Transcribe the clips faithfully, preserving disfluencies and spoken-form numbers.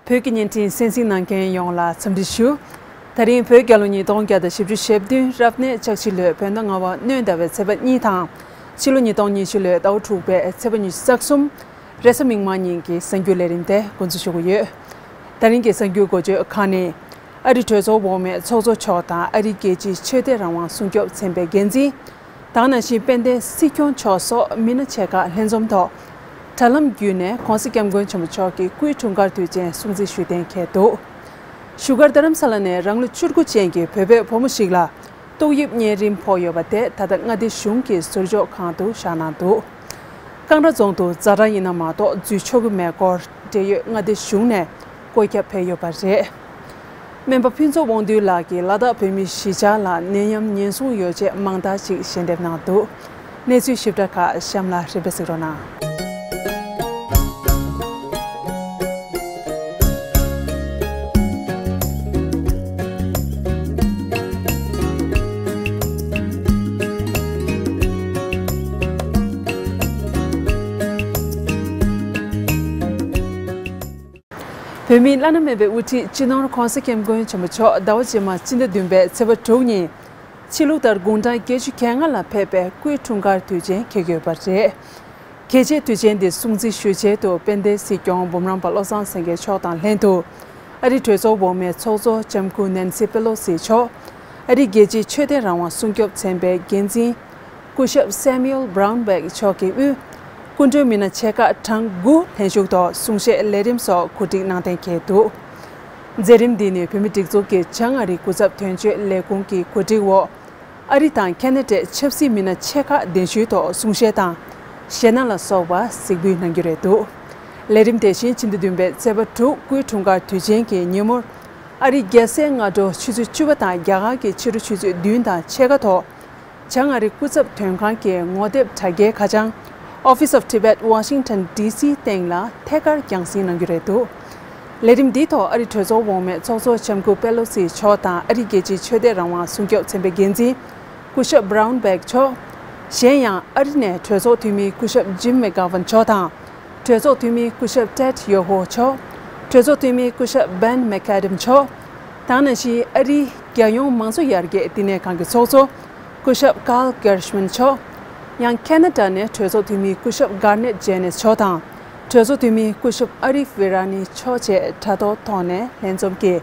བོད་ཀྱི་བརྙན་འཕྲིན་གསན་གཟིགས་གནང་མཁན་ཡོངས་ལ་འཚམས་འདྲི་ཞུ། ད་རིང་བོད་རྒྱལ་ལོ་ཉིས་སྟོང་བརྒྱ་དང་བཞི་བཅུ་ཞེ་བདུན་རབ་གནས་ལྕགས་བྱི་ལོའི་བོད་ཟླ་ལྔ་པ་སྣྲོན་ཟླ་བའི་ཚེས་པ་གཉིས་དང་། ཕྱི་ལོ་ཉིས་སྟོང་ཉི་ཤུ་ལོའི་ཟླ་བ་དྲུག་པའི་ཚེས་པ་ཉི་ཤུ་རྩ་གསུམ། རེས་གཟའ་མིག་དམར་ཉིན་གྱི་གསར་འགྱུར་ལས་རིམ་དེ་འགོ་འཛུགས་ཞུ་གི་ཡོད། ད་རིང་གི་གསར་འགྱུར་འགོ་བརྗོད་ཁག་ནི། ཨ་རི་གྲོས་ཚོགས་འོག་མའི་ཚོགས་གཙོ་མཆོག་དང་ཨ་རིའི་རྒྱལ་སྤྱིའི་ཆོས་དད་རང་དབང་སྲུང་སྐྱོབ་ཚན་པའི་འགན་འཛིན། དེ་ནང་བཞིན་དཔལ་ལྡན་སྲིད་སྐྱོང་མཆོག་སོགས་མི་སྣ་ཆེ་ཁག་ལྷན་འཛོམས་ཐོག་དྲ་ལམ་བརྒྱུད་ནས་༸གོང་ས་༸སྐྱབས་མགོན་ཆེན་པོ་མཆོག་གི་སྐུའི་འཁྲུངས་སྐར་དུས་ཆེན་སྲུང་བརྩི་ཞུ་གཏན་འཁེལ་འདུག་བཞུགས་སྒར་རྡ་རམ་ས་ལ་ནས་རང་ལོ་བཅུ་དགུ་ཅན་གྱི་བོད་པའི་བུ་མོ་ཞིག་ལ་ཏོག་དབྱིབས་གཉན་རིམས་ཕོག་ཡོད་པ་དེ་ད་ལྟ་མངའ་སྡེ་གཞུང་གི་ཟུར་འཇོག་ཁང་དུ་བཞག་གནང་འདུག་ཀང་ར་རྫོང་དུ་ཛ་དྲག་ཡིན་ན་མ་གཏོགས་འཛུལ་ཆོག་གི་མེད་སྐོར་འབྲེལ་ཡོད་མངའ་སྡེ་གཞུང་ནས་བཀོད་ཁྱབ་ཕེབས་ཡོད་པ་རེད། སྨན་པ་ཕུན་ཚོགས་དབང་འདུས་ལགས་ཀྱིས་ལ་དྭགས་བོད་མིའི་གཞིས་ཆགས་ལ་ནད་ཡམས་ཉེན་སྲུང་ཡོ་བྱད་མང་དག་ཅིག་ཞལ་འདེབས་གནང་འདུག་གནས་ཚུལ་ཞིབ་ཕྲ་ཁག་གཤམ་ལ་རིམ་པས་གཟིགས་རོགས་གནང་། བོད་མིའི་བླ་ན་མེད་པའི་དབུ་ཁྲིད་སྤྱི་ནོར་༸གོང་ས་༸སྐྱབས་མགོན་ཆེན་པོ་མཆོག་ཟླ་བ་རྗེས་མ་སྤྱི་ཟླ་བདུན་པའི་ཚེས་པ་དྲུག་ཉིན། ཕྱི་ལུགས་ལྟར་དགུང་གྲངས་བརྒྱད་ཅུ་གྱ་ལྔ་ལ་ཕེབས་པའི་སྐུའི་འཁྲུངས་སྐར་དུས་ཆེན་འཁེལ་ཡོད་པ་རེད། གལ་ཆེའི་དུས་ཆེན་འདི་སྲུང་བརྩི་ཞུ་ཆེད་དུ་དཔལ་ལྡན་སྲིད་སྐྱོང་འབུམ་རམས་པ་བློ་བཟང་སེང་གེ་མཆོག་དང་ལྷན་དུ། ཨ་རི་གྲོས་ཚོགས་འོག་མའི་ཚོགས་གཙོ་ལྕམ་སྐུ་ནན་སི་པེ་ལོ་སི་མཆོག་ཨ་རིའི་རྒྱལ་སྤྱིའི་ཆོས་དད་རང་དབང་སྲུང་སྐྱོབ་ཚན་པའི་འགན་འཛིན། སྐུ་ཞབས་སེ་མིའུལ་བྷ་རའུན་བྷེག་མཆོག་གི་དབུས། སྐུ་མགྲོན་མི་སྣ་ཆེ་ཁག་གྲངས་དགུ་ལྷན་ཞུགས་ཐོག་གསུང་བཤད་ལས་རིམ་སོགས་གོ་སྒྲིག་གནང་གཏན་འཁེལ་འདུག་མཛད་རིམ་འདི་ནི་བོད་མིའི་སྒྲིག་འཛུགས་ཀྱི་བྱང་ཨ་རིའི་སྐུ་ཚབ་དོན་གཅོད་ལས་ཁུངས་ཀྱི་གོ་སྒྲིག་འོག་ཨ་རི་དང་ཁ་ན་ཌའི་ཆབ་སྲིད་མི་སྣ་ཆེ་ཁག་གདན་ཞུའི་ཐོག་གསུང་བཤད་དང་། གཞས་སྣ་ལ་སོགས་པ་གཟིགས་འབུལ་གནང་རྒྱུ་རེད་འདུག་ལས་རིམ་དེ་བཞིན་ཕྱི་ཟླ་བདུན་པའི་ཚེས་པ་དྲུག་སྐུའི་འཁྲུངས་སྐར་དུས་ཆེན་གྱི་ཉིན་མོར། ཨ་རིའི་རྒྱལ་སའི་སྔ་དྲོ་ཆུ་ཚོད་བཅུ་པ་དང་རྒྱ་གར་གྱི་ཕྱི་དྲོ་ཆུ་ཚོད་བདུན་དང་ཕྱེད་ཀ་ཐོག་བྱང་ཨ་རི་སྐུ་ཚབ་དོན་ཁང་གི་ངོ་དེབ་དྲ་རྒྱའི་ཁ་བྱང་Office of Tibet Washington D C སྟེང་ལ་ཐད་ཀར་རྒྱང་སྲིང་གནང་རྒྱུ་རེད་འདུག་ལས་རིམ་འདིའི་ཐོག་ཨ་རིའི་གྲོས་ཚོགས་འོག་མའི་ཚོགས་གཙོ་ལྕམ་སྐུ་པེ་ལོ་སི་མཆོག་དང་ཨ་རིའི་རྒྱལ་སྤྱིའི་ཆོས་དད་རང་དབང་སྲུང་སྐྱོབ་ཚན་པའི་འགན་འཛིན་སྐུ་ཞབས་བྷ་རའུན་བྷེག་མཆོག་གཞན་ཡང་ཨ་རི་ནས་གྲོས་ཚོགས་འཐུས་མི་སྐུ་ཞབས་ཇིམ་མེག་གྷ་ཝན་མཆོག་དང་། གྲོས་ཚོགས་འཐུས་མི་སྐུ་ཞབས་ཏེད་ཡོ་ཧོ་མཆོག་གྲོས་ཚོགས་འཐུས་མི་སྐུ་ཞབས་བྷེན་མེག་ཨེ་ཌམ་མཆོག་དེ་ནང་བཞིན་ཨ་རིའི་རྒྱལ་ཡོངས་མང་གཙོ་ཡར་རྒྱས་བསྟི་གནས་ཁང་གི་ཚོགས་གཙོ་སྐུ་ཞབས་ཀཱལ་གྷེར་ཤ་མན་མཆོག་ཡང་ཁ་ན་ཌ་ནས་གྲོས་ཚོགས་འཐུས་མི་སྐུ་ཞབས་གྷར་ནེཊ་ཇེ་ནེས་མཆོག་དང་། གྲོས་ཚོགས་འཐུས་མི་སྐུ་ཞབས་ཨ་རིཕ་ཝི་ར་ནི་མཆོག་བཅས་དྲ་ཐོག་ཐོག་ནས་ལྷན་འཛོམས་ཀྱིས་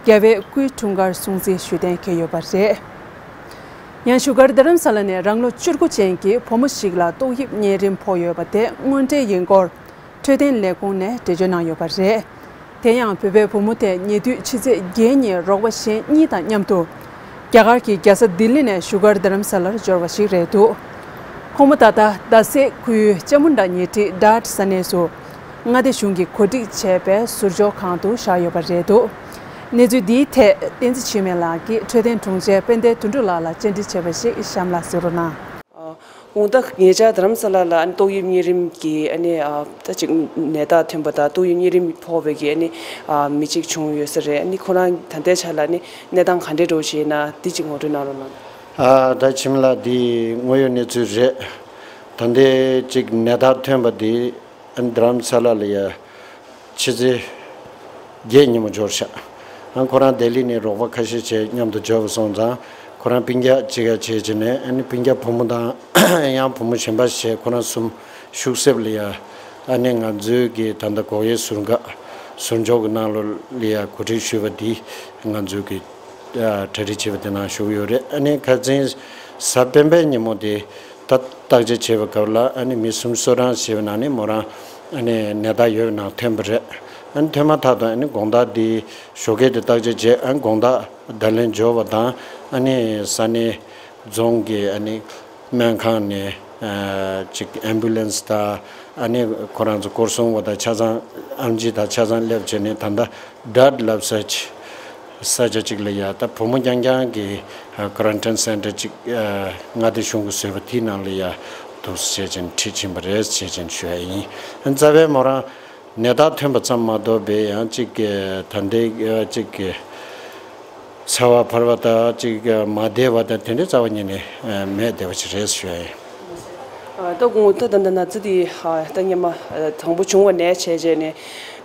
རྒྱལ་བའི་སྐུའི་འཁྲུངས་སྐར་སྲུང་བརྩི་ཞུ་གཏན་འཁེལ་ཡོད་པ་རེད། ཡང་བཞུགས་སྒར་རྡ་རམ་ས་ལ་ནས་རང་ལོ་བཅུ་དགུ་ཅན་གྱི་བུ་མོ་ཞིག་ལ་ཏོག་དབྱིབས་གཉན་རིམས་ཕོག་ཡོད་པ་དེ་དངོས་འབྲེལ་ཡིན་སྐོར། འཕྲོད་བསྟེན་ལས་ཁུངས་ནས་འགྲེལ་བརྗོད་གནང་ཡོད་པ་རེད། དེ་ཡང་བོད་པའི་བུ་མོ་དེ་ཉེ་དུས་ཕྱི་ཚེས་བརྒྱད་ཉིན་རོགས་པ་གཞན་གཉིས་དང་མཉམ་དུ། རྒྱ་གར་གྱི་རྒྱལ་ས་ལྡི་ལི་ནས་བཞུགས་སྒར་རྡ་རམ་ས་ལར་འབྱོར་བ་ཞིག་རེད་འདུག་ཁོང་མོ་ད་ལྟ་རྡ་སའི་ཁུལ་ཅ་མུན་ཌ་ཉེ་འཁྲིས་ཌཱཊ་ས་གནས་སུ། མངའ་སྡེ་གཞུང་གིས་གོ་སྒྲིག་བྱས་པའི་ཟུར་འཇོག་ཁང་དུ་བཞག་ཡོད་པ་རེད་འདུག་གནས་ཚུལ་འདིའི་ཐད་བསྟན་འཛིན་འཆི་མེད་ལགས་ཀྱིས་འཕྲོད་བསྟེན་དྲུང་ཆེ་དཔལ་ལྡན་དོན་གྲུབ་ལགས་ལ་བཅར་འདྲི་བྱས་པ་ཞིག་གཤམ་ལ་གཟིགས་རོགས་གནང་། ཨ། དགོང་དག་ཉེ་ཆར་རྡ་རམ་ས་ལ་ལ་ཨ་ནི་ཏོག་དབྱིབས་གཉན་རིམས་ཀྱི་ཨ་ནི་ཨ་ད་ཅིག་ནད་རྟགས་ཐོན་པ་དང་ཏོག་དབྱིབས་གཉན་རིམས་ཕོག་པའི་གི་ཨ་ནི་ཨ་མི་གཅིག་བྱུང་ཡོད་ས་རེད། ཨ་ནི་ཁོ་རང་ད་ལྟའི་ཆ་ལ་ཨ་ནི་གནས་སྟངས་ག་འདྲས་འགྲོ་བཞིན་ཡོད་ན་འདི་ཅིག་ངོ་སྤྲོད་གནང་རོགས་གནང་། ཨ་ད་འཆི་མེད་ལགས་འདི་དངོས་ཡོད་གནས་ཚུལ་རེད། ད་ལྟའི་ཅིག་ནད་རྟགས་ཐོན་པ་འདི། ཨ་ནི་རྡ་རམ་ས་ལ་ལ་ཡ་ཕྱི་ཚེས་བརྒྱད་ཉིན་མོ་འབྱོར་ཤག་ཨ་ཁོ་རང་ལྡི་ལི་ནས་རོགས་པ་ཁ་ཤས་བྱས་མཉམ་དུ་འབྱོར་བ་སོང་ཙང་ཁོ་རང་སྤུན་ཀྱག་གཅིག་ག་བྱས་བྱས་ནས་ཨ་ནི་སྤུན་ཀྱག་བུ་མོ་དང་ཡང་བུ་མོ་གཞན་པ་བྱས་ཁོ་རང་གསུམ་ཤུག་གསེབ་ལ་ཡ་ཨ་ནི་ང་ཚོའི་གི་ད་ལྟ་སྒོག་ཡའི་ཟུར་འགག་ཟུར་འཇོག་གི་ནང་ལོགས་ལ་ཡ་གོ་སྒྲིག་ཞུས་པ་འདི་ང་ཚོའི་གི་གྲ་སྒྲིག་བྱས་པ་དེ་ནང་ཞུགས་ཡོད་རེད། ཨ་ནི་ཁ་སང་གཟའ་སྤེན་པའི་ཉིན་མོ་དེ་ད་བརྟག་དཔྱད་བྱས་པའི་སྐབས་ལ་ཨ་ནི་མི་གསུམ་གསོ་རོགས་བྱས་པའི་ནང་ནས་མོ་རང་ཨ་ནི་ནད་རྟགས་ཡོད་པའི་ནང་ཐོན་པ་རེད། ཨ་ནི་ཐོན་མ་ཐག་ཏུ་ཨ་ནི་དགོང་དག་དེ་ཞོགས་ཀས་དེ་བརྟག་དཔྱད་བྱས། ཨ་ནི་དགོང་དག་བརྡ་ལན་འབྱོར་བ་དང་ཨ་ནི་ས་གནས་རྫོང་གི་ཨ་ནི་སྨན་ཁང་ནས་ཨ་ཅིག་ཨེམ་བུ་ལན་སི་དང་ཨ་ནི་ཁོ་རང་ཚོ་སྐོར་སྲུང་བ་དང་ཆ་ཚང་ཨེམ་ཆི་དང་ཆ་ཚང་སླེབས་བྱས་ནས་ད་ལྟ་ཌཱཊ་ལབ་ས་ཅིག་ས་ཆ་ཅིག་ལ་ཡ་ད་བུ་མོ་རྐྱང་རྐྱང་གི་ཨ་ཀོ་རན་ཊིན་སེན་ཊར་ཅིག་ཨ་མངའ་སྡེ་གཞུང་གིས་བཟོས་པ་དེའི་ནང་ལ་ཡ་འདུག་སེ་བྱས་ཅིག་ཁྲིད་ཕྱིན་པ་རེད་ཟེར་བྱས་ཅིག་ཞུ་ཡ་ཡིན། རྩ་བའི་མོ་རང་ནད་རྟགས་ཐོན་པ་ཙམ་མ་གཏོགས་པའི་ཡང་ཅིག་གི་ད་ལྟའི་ཨ་ཅིག་གི་ཚ་བ་འཕར་བ་དང་ཅིག་མ་བདེ་བ་དང་དེ་འདྲའི་རྩ་བ་ཉིད་ནས་མེད་བསྡད་པ་ཅིག་རེད་ཞུ་ཡ་ཡིན། ཨ་ད་དགོང་ད་ད་ད་ན་ཚ་དེ་ཨ་ད་སྔོན་མ་ཨ་དང་པོ་བྱུང་བ་ནས་བྱས་བྱས་ནས་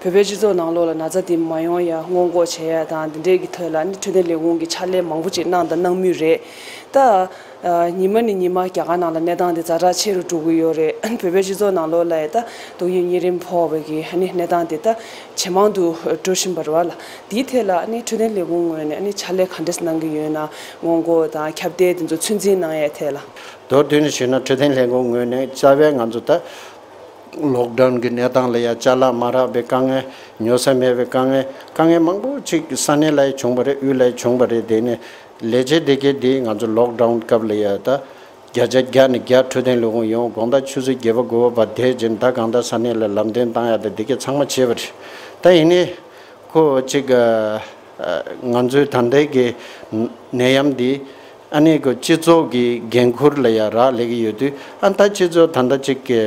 བོད་པའི་སྤྱི་ཚོགས་ནང་ལོགས་ལ་ན་ཚ་འདི་མ་ཡོང་ཡ་སྔོན་འགོག་བྱེད་ཡ་དང་འདི་འདྲའི་གི་ཐད་ལ་ནི་འཕྲོད་བསྟེན་ལས་ཁུངས་ཀྱི་ཕྱག་ལས་མང་པོ་ཅིག་གནང་དང་གནང་མུས་རེད། ད་ཉི་མ་ནས་ཉི་མ་རྒྱ་གར་ནང་ལ་གནས་སྟངས་འདི་ཛ་དྲག་ཆེ་རུ་འགྲོ་གི་ཡོད་རེད། བོད་པའི་སྤྱི་ཚོགས་ནང་ལོགས་ལ་ཡ་ད་ཏོག་དབྱིབས་གཉན་རིམས་ཕོག་པའི་གི་ནི་གནས་སྟངས་འདི་ད་ཇེ་མང་དུ་འགྲོ་བཞིན་པ་རེད་བ་ལ། འདིའི་ཐད་ལ་ནི་འཕྲོད་བསྟེན་ལས་ཁུངས་ངོས་ནས་ནི་ཕྱག་ལས་ག་འདྲས་གནང་གི་ཡོད་ན། སྔོན་འགོག་དང་ཁྱབ་གདལ་དེ་ཚོ་ཚོད་འཛིན་གནང་ཡ་ཐད་ལ། མདོར་བསྡུས་ནས་ཞུས་ན་འཕྲོད་བསྟེན་ལས་ཁུངས་ངོས་ནས་རྩ་བའི་ང་ཚོ་ད་ལོག་ཌའུན་གྱི་གནས་སྟངས་ལ་ཡ་ཅ་ལག་མ་རག་པའི་དཀའ་ངལ། ཉོ་ས་མེད་པའི་དཀའ་ངལ། དཀའ་ངལ་མང་པོ་ཅིག་ས་གནས་ལ་ཡ་བྱུང་བ་རེད། དབུས་ལ་ཡ་བྱུང་བ་རེད། དེ་ནས་ལས་བྱེད་སྡེ་ཁག་འདི་ང་ཚོ་ལོག་ཌའུན་སྐབས་ལ་ཡ་ད་བརྒྱ་ཆ་བརྒྱ་ནས་བརྒྱ་འཕྲོད་བསྟེན་ལས་ཁུངས་ཡོང་དགོང་དག་ཆུ་ཚོད་བརྒྱད་པ་དགུ་པ་བར་དེ་བཞིན་ད་གང་ལྟར་ས་གནས་ལ་ལམ་སྟོན་བཏང་ཡ་ད་འདི་གས་ཚང་མ་བྱས་པ་རེད། ད་ཡིན་ནའི་ཁོ་ཅིག་ང་ཚོའི་ད་ལྟའི་གི་ནད་ཡམས་འདི་ཨ་ནི་ཁོ་སྤྱི་ཚོགས་ཀྱི་འགན་ཁུར་ལ་ཡ་རག་ལས་ཀྱི་ཡོད་དུས། ཨ་ད་སྤྱི་ཚོགས་ད་ལྟ་ཅིག་གི་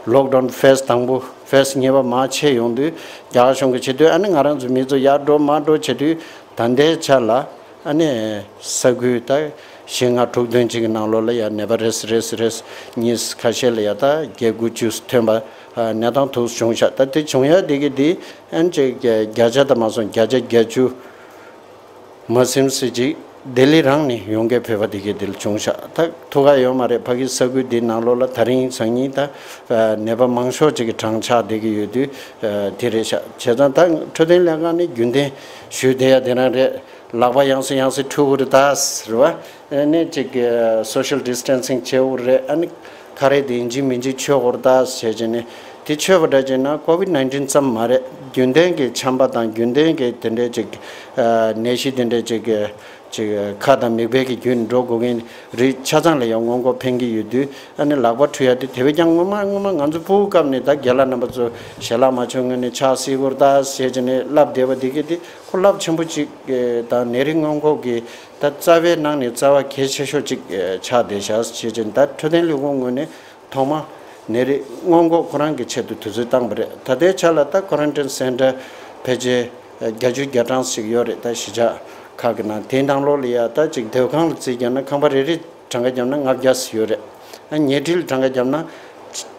ལོག་ཌའུན་ཕེ་སི་དང་པོ་ཕེ་སི་གཉིས་པ་མར་ཕྱེ་ཡོང་དུས། རྒྱ་གར་གཞུང་གིས་བྱེད་དུས་ཨ་ནི་ང་རང་ཚོ་མི་ཚོ་ཡར་འགྲོ་མར་འགྲོ་བྱེད་དུས། ད་ལྟའི་ཆ་ལ་ཨ་ནི་ས་ཁུལ་ད་བཞི་ལྔ་དྲུག་བདུན་ཅིག་གི་ནང་ལོགས་ལ་ཡ་ནད་པ་རེ་ཟུང་རེ་ཟུང་རེ་ཟུང་གཉིས་ཁ་ཤས་ལ་ཡ་ད་བརྒྱད་དགུ་བཅུ་ཐོན་པ་གནས་སྟངས་དེ་བྱུང་ཤག་ད་དེ་བྱུང་ཡ་དེ་གི་དེ་ཨ་ནི་ཅིག་བརྒྱ་ཆ་ད་མ་སོང་བརྒྱ་ཆ་བརྒྱད་ཅུ་མ་ཟིན་ཙམ་ཅིག་ལྡི་ལི་རང་ནས་ཡོང་མཁན་བོད་པ་དེ་གས་དེ་ལ་བྱུང་ཤག་ད་ཐུག་ག་ཡོད་མ་རེད། ཕ་གི་ས་ཁུལ་འདི་ནང་ལོགས་ལ་ད་རིང་སང་ཉིན་ད་ནད་པ་མང་ཤོས་ཅིག་གི་གྲངས་ཆག་བསྡད་ཀྱི་ཡོད་དུས། དེ་རེད་ཤག་བྱས་ཙང་ད་འཕྲོད་བསྟེན་ལྷན་ཁང་ནི་རྒྱུན་ལྡན་ཞུས་བསྡད་ཡ་དེ་རང་རེད། ལག་པ་ཡང་སེ་ཡང་སེ་འཁྲུ་དགོས་རེད་ད་ཟེར་བ། ཨ་ནི་ཅིག་སོ་ཤལ་ཌི་སི་ཊན་སིང་བྱེད་དགོས་རེད། ཨ་ནི་ཁ་རས་དེ་ཡིན་གཅིག་མིན་གཅིག་མཆོད་དགོས་རེད་ད་ཟེར་བྱས་ནས། དེ་མཆོད་པ་འདྲ་བྱས་ན་ཀོ་ཝིཌ་ནའིན་ཊིན་ཙམ་མ་རེད། རྒྱུན་ལྡན་གྱི་ཆམ་པ་དང་རྒྱུན་ལྡན་གྱི་དེ་འདྲའི་ཅིག་ནད་གཞི་དེ་འདྲའི་ཅིག་ཅིག་ཁ་དང་མིད་པའི་གི་བརྒྱུད་ནས་འགྲོ་དགོས་མཁན་རིགས་ཆ་ཚང་ལ་ཡང་སྔོན་འགོག་ཕན་གྱི་ཡོད་དུས། ཨ་ནི་ལག་པ་འཁྲུ་ཡ་དེ་དེ་བས་ཀྱང་སྔོན་མ་སྔོན་མ་ང་ཚོ་ཕྲུ་གུ་སྐབས་ནས་ད་རྒན་ལགས་རྣམ་པ་ཚོ་ཞལ་ལག་མ་མཆོད་སྔོན་ནས་ཕྱག་བསིལ་དགོས་རེད་ད་ཟེར་བྱས་ནས་བསླབས་བསྡད་པ་དེ་གི་དེ་ཁོ་རླབས་ཆེན་པོ་ཅིག་དང་ནད་རིགས་སྔོན་འགོག་གི་ད་རྩ་བའི་ནང་ནས་རྩ་བ་གལ་ཆེ་ཤོས་ཅིག་ཆགས་བསྡད་ཤག་ཟེར་བྱས་ནས། ད་འཕྲོད་བསྟེན་ལས་ཁུངས་ངོས་ནས་ཐོག་མ་ནད་རིགས་སྔོན་འགོག་ཁོ་རང་གི་ཆེད་དུ་དུས་ཚོད་བཏང་བ་རེད། ད་ལྟའི་ཆ་ལ་ད་ཀོ་རན་ཊིན་སེན་ཊར་ཕལ་ཆེར་བརྒྱད་ཅུ་གྱ་གྲངས་ཤིག་ཡོད་རེད། ད་གཞིས་ཆགས་ཁག་གི་ནང་། དེའི་ནང་ལོགས་ལ་ཡ་ད་ཅིག་སྡོད་ཁང་ལ་རྩིས་བརྒྱབ་ན་ཁང་པ་རེ་རེ་གྲངས་ཀ་བརྒྱབ་ན་ལྔ་བརྒྱ་ཙམ་ཡོད་རེད། ཨ་ཉལ་ཁྲི་ལ་གྲངས་ཀ་བརྒྱབ་ན་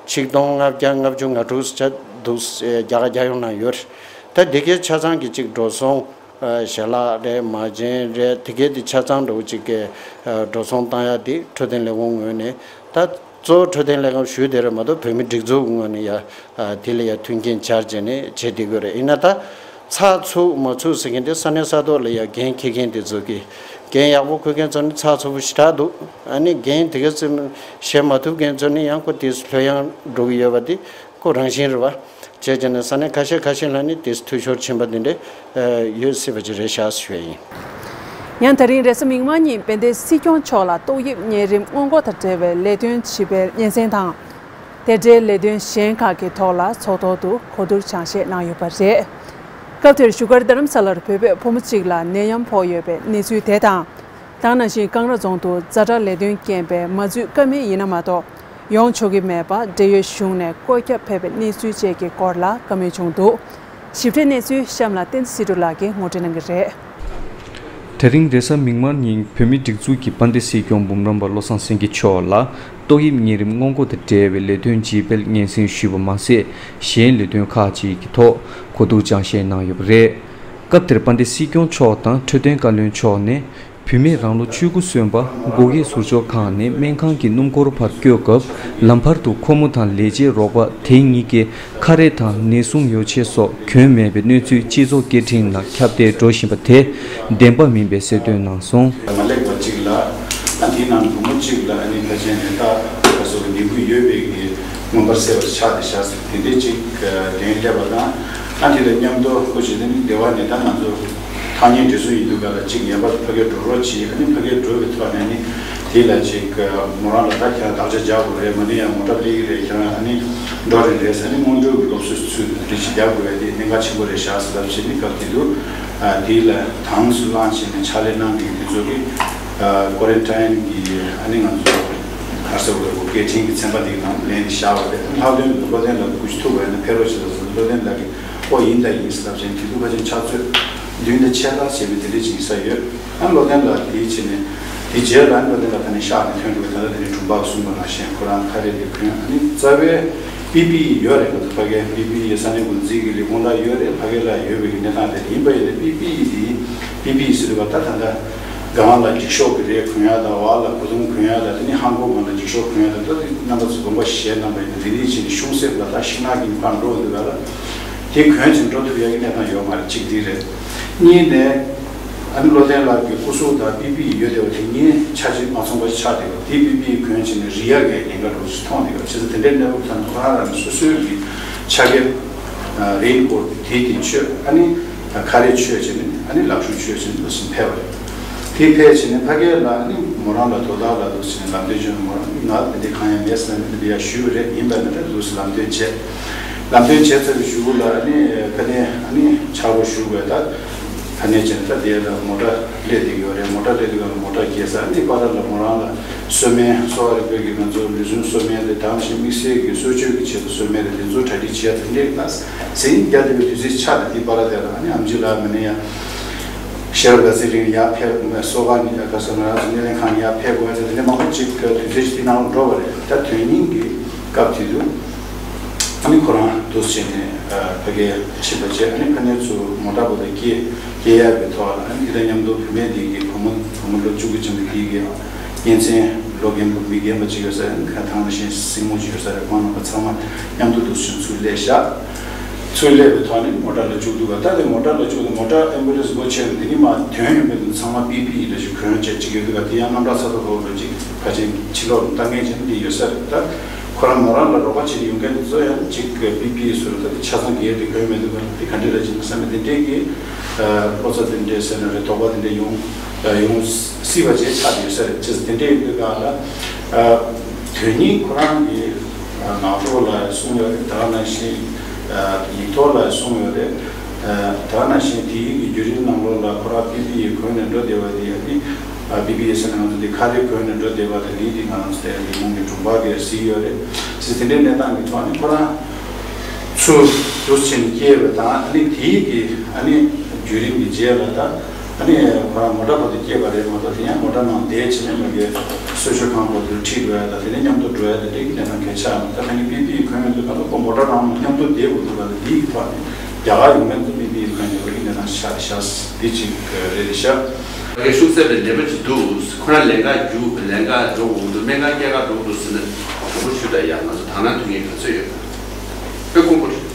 ཆིག་སྟོང་ལྔ་བརྒྱ་ལྔ་བཅུ་ང་དྲུག་ཙམ་འདུག་རྒྱ་གར་རྒྱལ་ཡོངས་ནང་ཡོད་རེད། ད་འདི་གའི་ཆ་ཚང་གི་ཅིག་འགྲོ་སོང་། ཞལ་ལག་རེད། མ་བྱན་རེད། དེ་གའི་དེ་ཆ་ཚང་འདྲ་བོ་ཅིག་གི་འགྲོ་སོང་བཏང་ཡ་དེ་འཕྲོད་བསྟེན་ལས་ཁུངས་ངོས་ནས་ད་གཙོ་བོ་འཕྲོད་བསྟེན་ལས་ཁུངས་ཞུས་དེ་རེད་མ་གཏོགས། བོད་མི་སྒྲིག་འཛུགས་ངོས་ནས་ཡ་དེ་ལ་ཡ་མཐུན་རྐྱེན་སྦྱར་བྱས་ནས་བྱེད་བསྡད་ཀྱི་ཡོད་རེད། ཡིན་ན་ད་ཚགས་ཚུད་མ་ཚུད་ཟེར་མཁན་དེ་ས་གནས་ས་ཐོག་ལ་ཡ་འགན་འཁྱེར་མཁན་དེ་ཚོ་གིས། འགན་ཡག་པོ་འཁུར་མཁན་ཚོ་ནི་ཚགས་ཚུད་པོ་ཞེ་དྲག་འདུག་ཨ་ནི་འགན་དེ་ག་ཙམ་བཞེས་མ་ཐུབ་མཁན་ཚོ་ནི་ཡང་ཁོ་དེ་ལྷོད་ཡངས་འགྲོ་གི་ཡོད་པ་དེ་ཁོ་རང་བཞིན་རེད་བ། བྱས་བྱས་ནས་ས་གནས་ཁ་ཤས་ཁ་ཤས་ལ་ནི་དེ་འཐུས་ཤོར་ཕྱིན་པ་དེ་འདྲ་ཡོད་སྲིད་པ་ཅིག་རེད་ཤག་ཞུ་ཡ་ཡིན། ཡང་ད་རིང་རེས་གཟའ་མིག་དམར་ཉིན་དཔལ་ལྡན་སྲིད་སྐྱོང་མཆོག་ལ་ཏོག་དབྱིབས་གཉན་རིམས་སྔོན་འགོག་དང་འབྲེལ་བའི་ལས་དོན་ཇི་སྤེལ་སྙན་སེང་དང་། དེ་འབྲེལ་ལས་དོན་གཞན་ཁག་གི་ཐོག་ལ་ཚོགས་ཐོག་ཏུ་གོ་བསྡུར་སྦྱང་བཤད་གནང་ཡོད་པ་རེད། སྐབས་དེར་བཞུགས་སྒར་རྡ་རམ་ས་ལར་བོད་པའི་ཕོ་མོ་གཅིག་ལ་ནད་ཡམས་ཕོག་ཡོད་པའི་གནས་ཚུལ་དེ་དང་། དེ་ནང་བཞིན་ཀང་ར་རྫོང་དུ་ཛ་དྲག་ལས་དོན་རྐྱེན་པས་མ་འཛུལ་ཀ་མེད་ཡིན་ན་མ་གཏོགས། ཡོང་ཆོག་གི་མེད་པ། འབྲེལ་ཡོད་གཞུང་ནས་བཀོད་ཁྱབ་ཕེབས་པའི་གནས་ཚུལ་བཅས་ཀྱི་སྐོར་ལ་བཀའ་མོལ་བྱུང་འདུག་ཞིབ་ཕྲའི་གནས་ཚུལ་གཤམ་ལ་བསྟན་འཛིན་སྲིད་སྒྲོན་ལགས་ཀྱིས་ངོ་སྤྲོད་གནང་གི་རེད། དེ་རིང་རེས་གཟའ་མིག་དམར་ཉིན་བོད་མིའི་སྒྲིག་འཛུགས་ཀྱི་དཔལ་ལྡན་སྲིད་སྐྱོང་འབུམ་རམས་པ་བློ་བཟང་སེང་གེ་མཆོག་ལ་ཏོག་དབྱིབས་གཉན་རིམས་སྔོན་འགོག་དང་འབྲེལ་བའི་ལས་དོན་ཇི་སྤེལ་སྙན་སེང་ཞུས་པ་མ་ཟད། གཞན་ལས་དོན་ཁག་ཅིག་གི་ཐོག་གོ་བསྡུར་སྦྱང་བཤད་གནང་ཡོད་པ་རེད། སྐབས་དེར་དཔལ་ལྡན་སྲིད་སྐྱོང་མཆོག་དང་འཕྲོད་བསྟེན་བཀའ་བློན་མཆོག་ནས། བུད་མེད་རང་ལོ་བཅུ་དགུ་སོན་པ་འགོག་དབྱེ་ཟུར་འཇོག་ཁང་ནས་སྨན་ཁང་གི་སྣུམ་འཁོར་བར་བསྐྱོད་སྐབས། ལམ་བར་དུ་ཁོ་མོ་དང་ལས་བྱེད་རོགས་པ་དེ་གཉིས་ཀས་ཁ་རས་དང་ནད་སྲུང་ཡོ་བྱད་སོགས་གྱོན་མེད་པའི་གནས་ཚུལ་སྤྱི་ཚོགས་སྐད་འཕྲིན་ནང་ཁྱབ་གདལ་འགྲོ་བཞིན་པ་དེ་བདེན་པ་མིན་པའི་གསལ་སྟོན་གནང་སོང་། མ་ལེགས་པ་གཅིག་ལ། ཨ་དེའི་ནང་བུ་མོ་གཅིག་ལ་ཨ་ནི་ཕལ་ཆེར་ནད་རྟགས་སོགས་ཀྱི་ནད་འབུ་ཡོད་པའི་གི་མངོན་པར་གསལ་བར་ཆགས་ཏེ་བཞག་ཟེར་དེ་འདྲའི་གཅིག་གདན་སླེབས་པ་དང་། ཨ་དེ་ལ་མཉམ་དུ་ཁོ་བྱེད་དེ་ནི་སྡེ་བ་ནས་ད་ང་ཚོ་ཐག་ཉེ་འབྲེལ་སོང་ཡིན་དུས་ག་ལ་གཅིག་ངེས་པར་དུ་ཕ་གིར་འགྲོ་རོགས་གྱིས། ཨ་ནི་ཕ་གིར་འགྲོ་བའི་ཐོག་ནས་ནི་དེ་ལ་གཅིག་མོ་རང་ལ་ད་ཁྱེད་རང་བདག་ཅག་རྒྱག་དགོས་རེད། མ་ནི་ཡང་མོ་ཊ་ལི་རེད། ཁྱེད་རང་ཨ་ནི་འགྲོ་རེད་རེད་ཟེར་ནི་སྔོན་འགྲོའི་གི་སློབ་གསོའི་ཚུལ་དེ་ཅིག་རྒྱག་དགོས་པ་དེ་གནད་འགག་ཆེན་པོ་རེད་ཤག་ཟེར་ལབ་བྱས་ནི་སྐབས་དེ་དུས་དེ་ལ་དྭངས་སུ་བླངས་བྱས་ནས་ཕྱག་ལས་གནང་མཁན་དེ་ཚོ་གི་ཀོ་རན་ཊིན་གི་ཨ་ནི་ང་ཚོ་ག་རེ་ཟེར་དགོས་རེད། སྐད་འཕྲིན་གི་ཚན་པ་དེ་གི་ནང་ལེན་བཞག་པ་རེད། ལྷག་དོན་དུ་བློ་ལྡན་ལགས་སྐུ་ཞིག་ཐུག་པ་ཡིན་ན་ཕེབས་རོགས་བྱེད་དང་ཟེར། བློ་ལྡན་ལགས་ཀྱིས་ཨོ་ཡིན་ད་ཡིན་ཟེར་ལབ་བྱས་ནས་དེ་དུས་ཕལ་ཆེར་ཕྱག་ཚོད་བདུན་དང་ཕྱེད་ཀ་བྱས་པའི་དེ་འདྲ་ཅིག་ཡིན་ས་ཡོད། ཨ་བློ་ལྡན་ལགས་དེའི་ཕྱི་ནས་དེ་རྗེས་ལ་ཨ་བློ་ལྡན་ལགས་ད་ནི་གཤེགས་ནས་ཐོན་འགྲོ་བའི་ད་ལྟ་དེ་ནི་དྲུང་འཕར་གསུངས་པ་ནང་བཞིན་ཁོ་རང་ཁ་རས་དེ་གོན། ཨ་ནི་རྩ་བའི་ པི་པི་ཨི་ཡོད་རེད། ང་ཚོ་ཕ་གིའི་པི་པི་ཨི་ས་གནས་འགོ་འཛིན་གྱི་ལས་ཁུངས་ལ་ཡོད་རེད། ཕ་གི་ལ་ཡོད་པའི་གནས་སྟངས་དེ་ཡིན་པ་ཡིན་ན། པི་པི་ཨི་དེ་པི་པི་ཨི་ཟེར་བ་ད་ད་ལྟ་སྒང་ལ་འགྱིག་ཤོག་གི་རས་གོན་ཡ་དང་། འོག་ལ་གོས་ཐུང་གོན་ཡ་དང་། དེ་ནི་ལྷམ་གོག་སྒང་ལ་འགྱིག་ཤོག་གོན་ཡ་དང་། ད་དེ་རྣམ་པ་ཚོ་གོམ་པ་བཞི་རྣམ་པ་ཡིན་ན། དེ་འདྲ་བྱས་ནས་ཤུང་སེབ་ལ་ད་ཤིང་ནགས་ཀྱི་ཕར་འགྲོ་འདུག་ག་ལ། དེ་གོན་བྱས་འགྲོ་ཐུབ་ཡ་གི་གནས་སྟངས་ཡོད་མ་རེད། གཅིག་དེ་རེད། གཉིས་ནས། ཨ་ནི་བློ་བརྟན་ལགས་ཀྱི་སྐུ་གཟུགས་དང་པི་པི་ཨི་ཡོད་བསྡད་པ་དེ་གཉིས་ཆ་ཤས་མ་མཚུངས་པ་ཆགས་བསྡད་པ་དེ། པི་པི་ཨི་གོན་བྱས་ནས་རིལ་ཡག་གི་ཉེན་ཁ་འདྲ་བོ་ཞིག་མཐོང་བསྡད་པ། བྱས་ཙང་དེ་འདྲའི་གནས་བབ་ཐོག་ནས་ཁོ་རང་རང་སོ་སོའི་གི་ཕྱག་འཁྱེར་རེན་ཀོཊ་དེ་དེ་མཆོད། ཨ་ནི་ཁ་རས་མཆོད་བྱས་ནས། ཨ་ནི་ལག་ཤུབས་མཆོད་བྱས་ནས་འདུག་སེ་ཕེབས་པ་རེད། དེ་ཕེབས་བྱས་ནས་ཕ་གི་ལ་ཨ་ནི་མོ་རང་ལ་དོ་བདག་ལ་འདུག་སེ་ལམ་སྟོན་བྱས་ནས། མོ་རང་ང་དེ་འདྲའི་གང་ཡང་མེད་ཟེར་ནས་དེ་འདྲ་ཡར་ཞུས་པ་རེད། ཡིན་པ་ན་ད་འདུག་སེ་ལམ་སྟོན་བྱས། ལམ་སྟོན་བྱས་ཚར་བའི་གཞུག་ལ་ཨ་ནི་ཕ་གི་ཨ་ནི་ཕྱག་རོགས་ཞུ་དགོས། ད་ཕ་ནས་བྱས་ན་ད་དེ་ལ་མོ་ཊ་སླེབས་བསྡད་ཡོད་རེད། མོ་ཊ་སླེབས་དུས་སྒང་ལ་མོ་ཊ་སྐྱེལ་ས། ཨ་ནི་པ་ར་ལ་མོ་རང་ལ་གསོལ་སྨན། གསོ་བ་རིག་པའི་གི་ང་ཚོ་ལུས་ཟུངས་གསོ་སྨན་དེ་དང་ཞིང་དམིགས་བསལ་གྱི་གསོ་བཅོས་ཀྱི་ཆེད་དུ་གསོལ་སྨན་དེ་དེ་ཚོ་གྲ་སྒྲིག་བྱེད་ཡ་དེ་འདྲའི་ལ་ཟིང་རྒྱ་དེ་བའི་དུས་ཚོད་ཆགས་ཏེ། དེ་པ་ར་དེ་ལ་ཨ་ནི་ཨེམ་ཆི་ལགས་མ་ནས་ཡ་ཤེལ་ག་ཚོད་རིང་ཡར་ཕེབས། གསོ་ཁང་ནས་ཡ་ག་ས་ང་རང་ཚོ་སྣེ་ལེན་ཁང་ནས་ཡར་ཕེབས་དགོས་ཡ་དེ་འདྲ་མང་པོ་ཅིག་དུས་ཚོད་ཅིག་དེ་ནང་ལ་འགྲོ་བ་རེད། ད་དོན་སྙིང་གི་སྐབས་དེ་དུས་ཨ་ནི་ཁོ་རང་འདུག་སེ་བྱས་ནས་ཕ་གིར་ཕྱིན་པ་བྱས། ཨ་ནི་ཕ་ནས་ཚུར་མོ་ཊ་བར་དུ་སྐྱེལ་སྐྱེལ་ཡག་གི་ཐོག་ལ། ཨ་ནི་དེ་དང་མཉམ་དུ་བུད་མེད་འདི་གི་བུ་མོ་བུ་མོ་ལོ་བཅུ་དགུ་ཙམ་འདི་གི་གཉེན་ཚན་ལོ་རྒན་པོ་མི་རྒན་པ་ཅིག་ཡོད་ས་རེད། ཁ་ཐང་ནང་བཞིན་སྲིང་མོ་ཅིག་ཡོད་ས་རེད། ཁོང་རྣམ་པ་ཚང་མ་མཉམ་དུ་འདུག་སེ་ཚུར་སླེབས་བཞག་ཚུར་སླེབས་པའི་ཐོག་ནས་མོ་ཊ་ལ་བཅུག་འདུག་ག་ད་དེ་མོ་ཊ་ལ་བཅུག་ནས་མོ་ཊ་ཨེམ་བུ་ལན་སི་སྒོ་ཕྱེ་ནས་དེ་ནི་མ་དོན་ཡོད་མེད་དུ་ཚང་མ་པི་པི་ཨི་འདྲ་ཞིག་གོན་བྱས་ཅིག་ཡོད་འདུག་ག་དེ་ཡང་རྣམ་གྲངས་ས་ཐོག་ཐོག་འགྲོ་ཅིག་ཕལ་ཆེར་ཕྱི་ལོགས་ལ་ལྟ་མཁན་ཅིག་འདི་ཡོད་ས་རེད། ད་ཁོ་རང་མོ་རང་ལ་རོགས་པ་བྱེད་ཡོང་མཁན་དེ་ཚོ་ཡང་ཅིག་པི་པི་ཨི་ཟེར་ད་དེ་ཆ་ཚང་སྒེར་དེ་གོན་མེད་འདུག་ག་དེ་ག་འདྲ་རེད་ཅིག་བསམ་པ་དེ་འདྲའི་གི་བློ་འཚབ་དེ་འདྲའི་ཟེར་ན་རེད། དོགས་པ་དེ་འདྲ་ཡོང་ཡོང་སྲིད་པ་བྱས་ཆགས་ཡོད་ས་རེད། བྱས་ཙང་དེ་འདྲའི་ཡོད་དུས་སྒང་ལ་དོན་སྙིང་ཁོ་རང་གི་ངག་ཐོག་ལ་གསུངས་ཡོད་རེད། དེ་ག་ནང་བཞིན་ཡིག་ཐོག་ལ་གསུངས་ཡོད་རེད། དེ་ག་ནང་བཞིན་དེའི་གི་བརྒྱུད་རིམ་ནང་ལོགས་ལ་ཁོ་རང་པི་པི་ཨི་གོན་ནས་འགྲོ་བསྡད་པ་དེ་ཡང་ནི་པི་པི་ཨི་ཟེར་ན་ང་ཚོ་འདི་ཁ་རས་གོན་ནས་འགྲོ་བསྡད་པ་དེ་ལས་དེ་ང་རང་ཚོ་དེ་ལས་ཁུངས་ཀྱི་དྲུང་འཕར་གྱིས་གཟིགས་ཡོད་རེད། ཅེས་དེ་འདྲའི་གནས་སྟངས་ཀྱི་ཐོག་ནས་ཁོ་རང་ཚུར་འདུག་སེ་བྱས་ནས་སྐྱེལ་བ་དང་། ཨ་ནི་དེའི་གི་ཨ་ནི་བརྒྱུད་རིམ་གྱི་རྗེས་ལ་ད་ཨ་ནི་ཁོ་རང་མོ་ཊ་བར་དུ་སྐྱེལ་བ་རེད་མ་གཏོགས། དེ་ཡང་མོ་ཊ་ནང་བསྡད་བྱས་ནས་མ་གི་གསོལ་མཆོད་ཁང་བར་དུ་ཁྲིད་འགྲོ་ཡ་དང་། དེ་ནས་མཉམ་དུ་འགྲོ་ཡ་དེ་འདྲའི་གི་གནས་སྟངས་གལ་ཆགས་མ། ད་ད་ནི་པི་པི་ཨི་གོན་ཡོད་འདུག་ག་ད་ཁོ་མོ་ཊ་ནང་མཉམ་དུ་བསྡད་དགོས་འདུག་ག་ད་དེའི་གི་ཐོག་ནས་རྒྱ་གར་ཡོང་མཁན་ཚོ་པི་པི་ཨི་གོན་ཡོད་པའི་གནས་སྟངས་ཤར་ཤར་འདི་གཅིག་རེད་ཤག་ཕ་གིར་ཤུགས་ཟད་པའི་ནད་པ་ཅིག་འདུག་ཁོ་རང་ལེན་ག་རྒྱུགས། ལེན་ག་འགྲོ་དགོས་འདུག་སྨན་ཁང་སྐྱེལ་ག་འགྲོ་དགོས་འདུག་ཟེར་ན། དྲང་པོ་ཞུ་དང་། ཡང་ང་ཚོ་དང་བླངས་ཐུབ་མཁན་ག་ཚོད་ཡོད། དཔེ་དཀོན་པོ་རེད།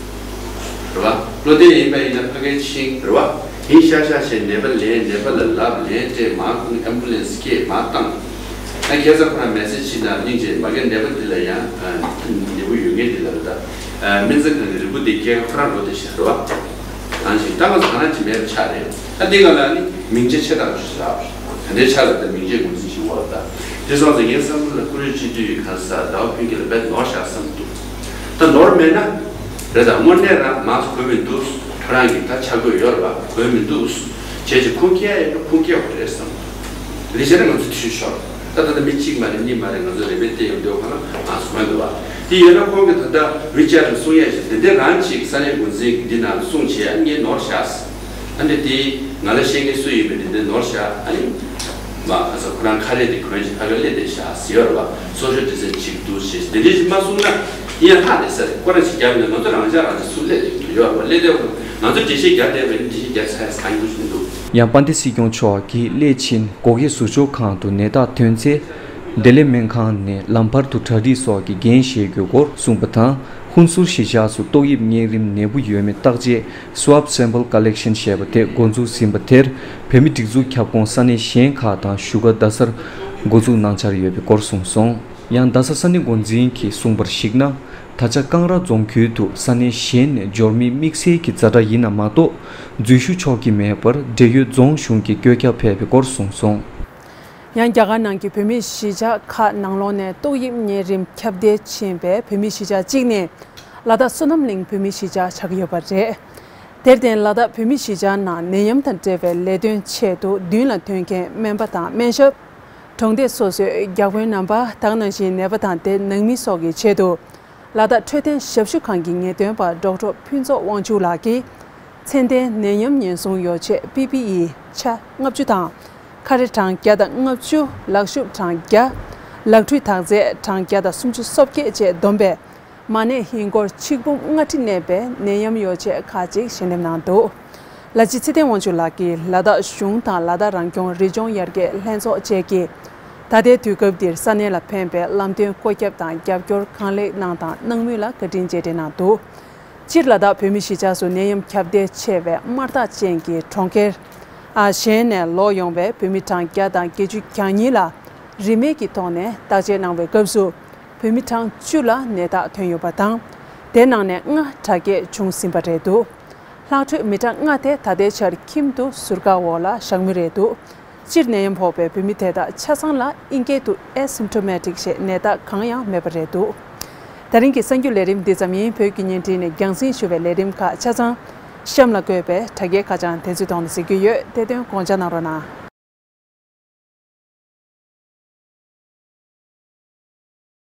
རེད་བ། བློ་བརྟན་ཡིན་པ་ཡིན་ན་ཕ་གིར་ཕྱིན་རེད་བ། ཡིན་ཤག་ཤག་བྱས་ནད་པ་ལེན། ནད་པ་ལ་ལབ། ལན་སྤྲད། མར་ཁུངས་ཨེམ་བུ་ལན་སི་སྐད་མར་བཏང་། ཨ་ཁ་སང་ཁོ་རང་མེ་སེ་ཇི་ཕྱིན་ན་སྙིང་རྗེ། མ་གི་ནད་པ་འདི་ལ་ཡང་ནད་པོ་ཡོད་མཁན་འདི་ལ་རེད་ད། སྨན་རྩིས་ཁང་གི་རིལ་བུ་འདི་སྐྱེལ་ཁ་ཁོ་རང་འགྲོ་བསྡད་ཤག་རེད་བ། གང་ཞིག་ད་ང་ཚོ་ག་རང་ཅིག་མེད་པ་ཆགས་རེད། ད་འདི་ག་ལ་ནི་མིང་ཆད་ཆེ་དྲགས་པོ་ཞིག་རག་པ་རེད། ད་ལྟའི་ཆ་ལ་ད་མིང་ཆད་ངོས་འཛིན་ཞིག་འོག་ལ། ད་དེ་སོང་ཙང་ངའི་བསམ་ཚུལ་ལ་བཀུར་འོས་སྤྱི་འཐུས་ཡི་གང་ཟག་ཟླ་བ་ཕུན་སྐྱིད་ལ་རྦད་ནོར་བཞག་བསམ་འདུག་ད་ནོར་མེད་ན་རེད། ད་དངོས་གནས་རང་མང་ཚོ་གོ་མི་འདུག་ཁོ་རང་གིས་ད་ཆ་བགོས་ཡོད་རེད་བ། གོ་མི་འདུག་བྱས་ཙང་ཁུངས་སྐྱེལ་ཡ་ཡོད་ན་ཁུངས་སྐྱེལ་དགོས་རེད་བསམ་འདུག་དེ་བྱས་ན་ང་ཚོ་འཐུས་ཤོར། ད་ད་ལྟ་མི་གཅིག་མ་རེད། གཉིས་མ་རེད། ང་ཚོ་རེ་བའི་སྟེང་ཡོང་དུས་ཁོ་ན་མང་ཚོ་གོ་མི་འདུག་བ། དེ་ཡོད་ན་ཁོང་གིས་ད་ལྟ་བི་ཅར་གསུང་ཡ་ཞིག་དེ་འདྲ་རང་ཅིག་ས་གནས་འགོ་འཛིན་གྱི་འདི་ནང་གསུང་བྱས་ཡ་ངས་ནོར་བཞག་ཨ་ནི་དེ་ང་ལ་བཤད་མཁན་སུ་ཡིན་པའི་དེ་འདྲའི་ནོར་བཞག་ཨ་ནི་མ་ཁ་ས་ཁོ་རང་ཁ་རས་དེ་གོན་ཞིག་ཕ་གིར་སླེབས་བསྡད་བཞག་ཟེར་ཡོད་རེད་བ། སོ་ཤལ་ཌི་སི་ཊེན་སིང་ཅིག་འདུག་ཞེས་དེ་འདྲའི་ཞིག་མ་གསུངས་ན་ཡང་ཧ་ལས་ས་རེད། ཁོ་རང་ཞིག་རྒྱབ་ནས་ང་ཚོ་རང་ཤག་རང་ཤག་སུ་སླེབས་བསྡད་ཀྱི་འདུག་ཡོད་རེད་བ། སླེབས་བསྡད་ང་ཚོ་འགྲེལ་བཤད་རྒྱག་བསྡད་པ་ཡིན། འགྲེལ་བཤད་རྒྱག་ཚར་ཡ་ཚར་ཡིན་འདུག་ཞིག་འདུག་ཡང་པཎ་ཌི་སྲིད་སྐྱོང་མཆོག་གིས་སླད་ཕྱིན་སྒོ་ཁའི་ཟུར་འཇོག་ཁང་དུ་ནད་རྟགས་ཐོན་ཚེ། བདེ་ལེགས་སྨན་ཁང་ནས་ལམ་བར་དུ་གྲ་སྒྲིག་སོགས་ཀྱི་འགན་བཞེས་རྒྱུའི་སྐོར་གསུངས་པ་དང་། ཧུན་སུར་གཞིས་ཆགས་སུ་ཏོག་དབྱིབས་གཉན་རིམས་ནད་འབུ་ཡོད་མེད་བརྟག་དཔྱད་Swab Sample Collection ཞེས་པ་དེ་འགོ་འཛུགས་ཟིན་པ་དེར་བོད་མི་སྒྲིག་འཛུགས་ཁྱབ་ཁོངས་ས་གནས་གཞན་ཁག་དང་བཞུགས་སྒར་རྡ་སར་འགོ་འཛུགས་གནང་འཆར་ཡོད་པའི་སྐོར་གསུངས་སོང་། ཡང་རྡ་ས་ས་གནས་འགོ་འཛིན་གྱིས་གསུངས་པར་གཞིགས་ན། ད་ཆ་ཀང་ར་རྫོང་ཁུལ་དུ་ས་གནས་གཞན་ནས་འབྱོར་མིའི་དམིགས་བསལ་གྱི་ཛ་དྲག་ཡིན་ན་མ་གཏོགས། འཛུལ་ཞུགས་ཆོག་གི་མེད་པར་འབྲེལ་ཡོད་རྫོང་གཞུང་གིས་བཀོད་ཁྱབ་ཕེབས་པའི་སྐོར་གསུངས་སོང་། ཡང་རྒྱ་གར་ནང་གི་བོད་མིའི་གཞིས་ཆགས་ཁག་ནང་ལོགས་ནས་ཏོག་དབྱིབས་གཉན་རིམས་ཁྱབ་གདལ་ཕྱིན་པའི་བོད་མིའི་གཞིས་ཆགས་གཅིག་ནི་ལ་དྭགས་བསོད་ནམས་གླིང་བོད་མིའི་གཞིས་ཆགས་ཆགས་ཀྱི་ཡོད་པ་རེད། དེར་བརྟེན་ལ་དྭགས་བོད་མིའི་གཞིས་ཆགས་ནང་ནད་ཡམས་དང་འབྲེལ་བའི་ལས་དོན་ཆེད་དུ་མདུན་ལ་ཐོན་མཁན་སྨན་པ་དང་སྨན་ཞབས། གྲོང་སྡེ་སོ་སོའི་བརྒྱ་དཔོན་རྣམ་པ། དེ་ག་ནང་བཞིན་ནད་པ་དང་དེ་ནང་མི་སོགས་ཀྱི་ཆེད་དུ། ལ་དྭགས་འཕྲོད་བསྟེན་ཞབས་ཞུ་ཁང་གི་ངེས་སྟོན་པ་ཌོག་ཊར་ཕུན་ཚོགས་དབང་ཕྱུག་ལགས་ཀྱིས། ཚེ་འདས་ནད་ཡམས་ཉེན་སྲུང་ཡོ་བྱད་པི་པི་ཨི་ཆ་ལྔ་བཅུ་དང་། ཁ་རས་གྲངས་བརྒྱ་དང་ལྔ་བཅུ། ལག་ཤུབས་གྲངས་བརྒྱ། ལག་འཁྲུད་དག་རྫས་གྲངས་བརྒྱ་དང་སུམ་ཅུ་སོ་བརྒྱད་བཅས་བསྡོམས་པས། མ་ནས་ཧིན་སྒོར་ཆིག་འབུམ་ལྔ་ཁྲི་གནས་པའི་ནད་ཡམས་ཡོ་བྱད་ཁག་ཅིག་ཞལ་འདེབས་གནང་འདུག། ལ་སྤྱི་ཚེ་བརྟན་དབང་ཕྱུག་ལགས་ཀྱིས་ལ་དྭགས་གཞུང་དང་ལ་དྭགས་རང་སྐྱོང་རི་ལྗོངས་ཡར་རྒྱས་ལྷན་ཚོགས་བཅས་ཀྱིས་ད་ལྟའི་དུས་སྐབས་འདིར་ས་གནས་ལ་ཕན་པའི་ལམ་སྟོན་བཀོད་ཁྱབ་དང་རྒྱབ་སྐྱོར་གང་ལེགས་གནང་དང་གནང་མུས་ལ་བཀའ་དྲིན་རྗེས་དྲན་གནང་འདུག། སྤྱིར་ལ་དྭགས་བོད་མི་གཞིས་ཆགས་སུ་ནད་ཡམས་ཁྱབ་གདལ་ཆེ་བའི་དམར་རྟགས་ཅན་གྱི་གྲོང་ཁྱེར་ཨ་གཞན་ནས་ལོག་ཡོང་བའི་བོད་མི་གྲངས་བརྒྱ་དང་བརྒྱད་ཅུ་གྱ་གཉིས་ལ་རིན་མེད་ཀྱི་ཐོག་ནས་བརྟག་དཔྱད་གནང་བའི་སྐབས་སུ། བོད་མི་གྲངས་བཅུ་ལ་ནད་རྟགས་ཐོན་ཡོད་པ་དང་། དེ་ནང་ནས་ལྔ་དྲག་སྐྱེད་བྱུང་ཟིན་པ་རེད་འདུག། ལྷག་འཕྲོས་མི་གྲངས་ལྔ་དེ་ད་ལྟའི་ཆར་ཁྱིམ་དུ་ཟུར་བཀག་འོག་ལ་བཞག་མུས་རེད་འདུག། སྤྱིར་ནད་ཡམས་ཕོག་པའི་བོད་མི་དེ་དག་ཆ་ཚང་ལ་ཨིན་སྐད་དུ་ཨེ་སིམ་ཊོ་མེ་ཊིག་ཞེས་ནད་རྟགས་གང་ཡང་མེད་པ་རེད་འདུག། ད་རིང་གི་གསར་འགྱུར་ལས་རིམ་འདི་ཙམ་ཡིན། བོད་ཀྱི་བརྙན་འཕྲིན་ནས་རྒྱང་སྲིང་ཞུ་བའི་ལས་རིམ་ཁག་ཆ་ཚང་གཤམ་ལ་བཀོད་པའི་དྲ་རྒྱའི་ཁ་བྱང་དེ་ཚོའི་ཐོག་ནས་གཟིགས་རྒྱུ་ཡོད། དེ་དོན་དགོངས་འཇགས་གནང་རོགས་གནང་།